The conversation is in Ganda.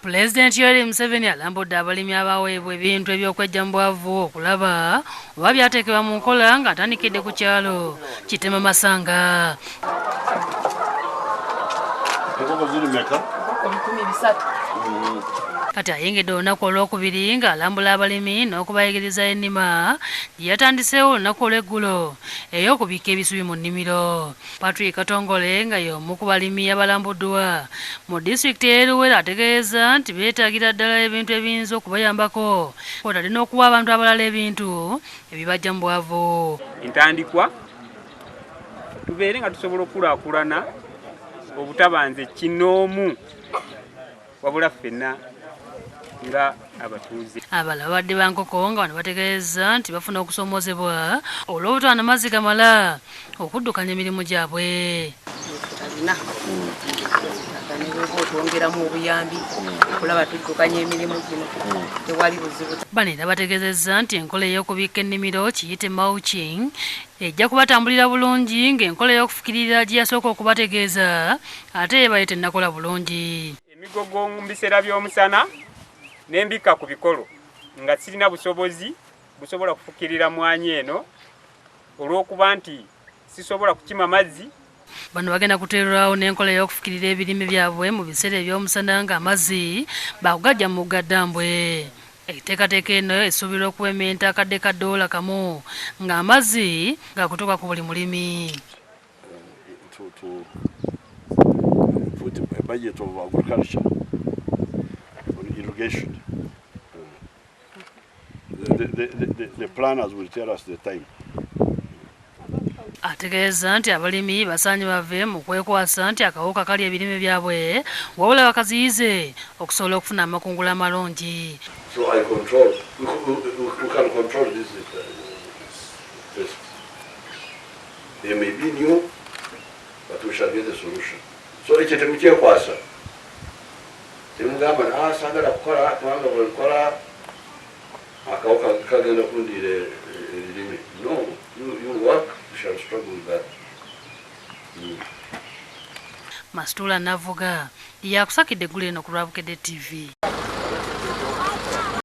Pulezidenti Yoweri Museveni alambudde abalimi abaweebwa ebintu eby'okwejja mu bwavu okulaba oba byateekebwa mu nkola ng'atandikidde ku kyalo Kitema Masanga. Enkoko ziri meka? 300,000. Kati ayingidde olunaku olwokubiri ng'alambula abalimi n'okubayigiriza ennima gye yatandiseewo olunaku olw'eggulo ey'okubikka ebisubi mu nnimiro. Patrick Katongole nga y'omu ku balimi abalambuddwa mu disitulikiti ey'e Luweero ategeeza nti beetaagira ddala ebintu ebiyinza okubayambako kw'otadde n'okuwa abantu abalala ebintu ebibajja mu bwavu. Entandikwa tubeere nga tusobola okukulaakulana obutabanze kinoomu wabula ffenna nga abatuuze. Abalala babadde ba nkoko nga bano bategeezezza nti bafuna okusoomoozebwa olw'obutaba na mazzi gamala okuddukanya emirimu gyabwe. Alina otwongeramu obuyambi okulaba tuddukanya emirimu gino, tewali buzibu. Bano era bategeezezza nti enkola ey'okubikka ennimiro kiyite mulching ejja kubatambulira bulungi ng'enkola ey'okufukirira gye yasooka okubategeeza ate ebaye tennakola bulungi. Emigogo mu biseera by'omusana n'embikka ku bikolo nga sirina busobozi busobola kufukirira mwanyi eno olw'okuba nti sisobola kukima mazzi. Bano bagenda kuteerwawo n'enkola ey'okufukirira ebirime byabwe mu biseera eby'omusana ng'amazzi baakugajja mu mugga Ddambwe. Enteekateeka eno esuubirwa okuwementa akadde ka ddoola kamu ng'amazzi gaakutuuka ku buli mulimi. To put a budget of agriculture on irrigation. The planners will tell us the time. Ategeeza nti abalimi basaanye bave mu kwekwasa nti akawuka kali ebirime byabwe wabula bakaziyize okusobola okufuna amakungula amalungi. So I control, we can control these pests. They may be new, but we shall get a solution. So ekyo temukyekwasa, temugamba ah, saagala kukola kubanga bwenkola akawuka kagenda kundiira ebirime. No, you work, you shall struggle with that. Masitula Navuga yakusakidde eggulu eno ku lwa Bukedde TV.